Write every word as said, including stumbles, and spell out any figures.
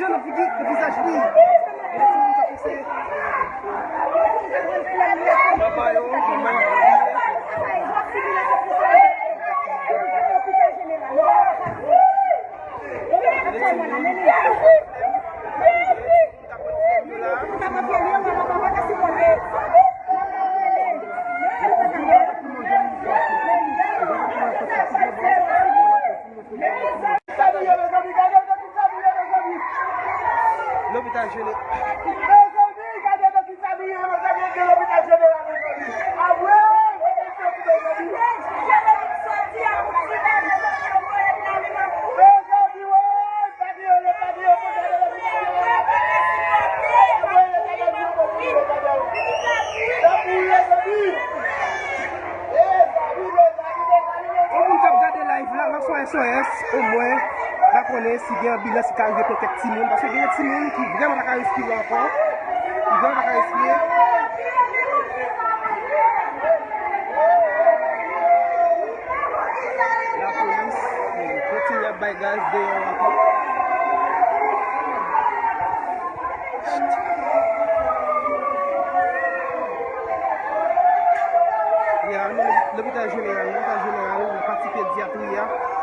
Nan figi, nan vizaj li. Lopital Jeneral. Yon moun k ap gade live la, l ap fè S O S, omwen, pa konnen si gen anbilans ki ka rive pran kèk timoun, paske gen timoun ki vrèman pa ka respire ankò, ki vrèman pa ka respire. Lapolis kontinye ap bay gaz deyò ankò. Ya, nou lopital jeneral, lopital jeneral, nan pati pedyatri a.